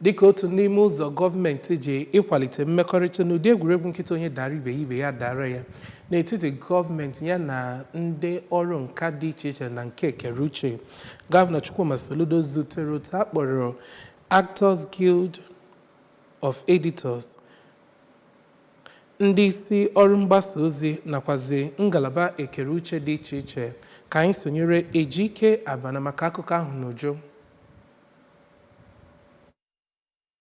Dịka otu n'ime ụzọ gọọmenti ji ịkwalite mmekọrịta n'ụdị egwuregwu nkịta onye dara ibe ya ibe ya dara ya n'etiti gọọmenti ya na ndị ọrụ nka dị iche iche na nke ekere uche, Gọvanọ Chukwuma Soludo zutere otu a kpọrọ Actors Guild of Editors, ndị isi ọrụ mgbasa ozi nakwazi ngalaba ekere uche dị iche iche. Ka anyị sonyere Ejike Abana maka akụkọ ahụ n'uju.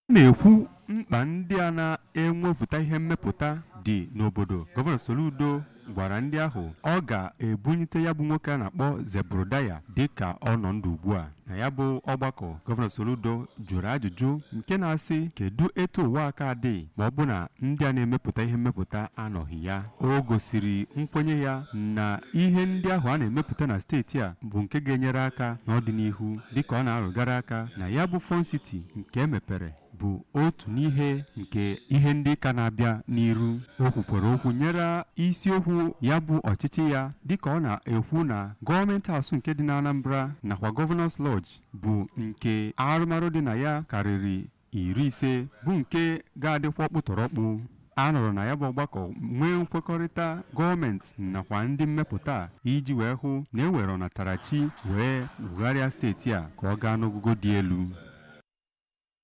Na-ekwu mkpa ndị a na-enwepụta ihe mmepụta dị n'obodo, Gọvanọ Soludo gwara ndị ahụ ọ ga-ebunyite ya bụ nwoke a na-akpọ Zebrudaya dịka ọ nọ ndụ ugbu a. Na ya bụ ọgbakọ, Gọvanọ Soludo jụrụ ajụjụ nke na-asị, kedu etu ụwa aka dị ma ọ bụ na ndị a na-emepụta ihe mmepụta anọghị ya? O gosiri nkwenye ya na ihe ndị ahụ a na-emepụta na steeti a bụ nke ga-enyere aka n'ọdịnihu, dịka ọ na-arụgara aka na ya bụ Fun City nke emepere bụ otu n'ihe nke ihe ndị ka na-abịa n'iru. O kwukwara okwu nyere isiokwu ya bụ ọchịchị ya, dịka ọ na-ekwu na Government House nke dị na Anambra nakwa Governors Lodge bụ nke arụmarụ dị na ya karịrị 50, bụ nke ga-adịkwa ọkpụtọrọkpụ. A nọrọ na ya bụ ọgbakọ nwee nkwekọrịta gọọmenti nakwa ndị mmepụta iji wee hụ na e were ọnatarachi wee wugharịa steeti a ka ọ gaa n'ogogo dị elu.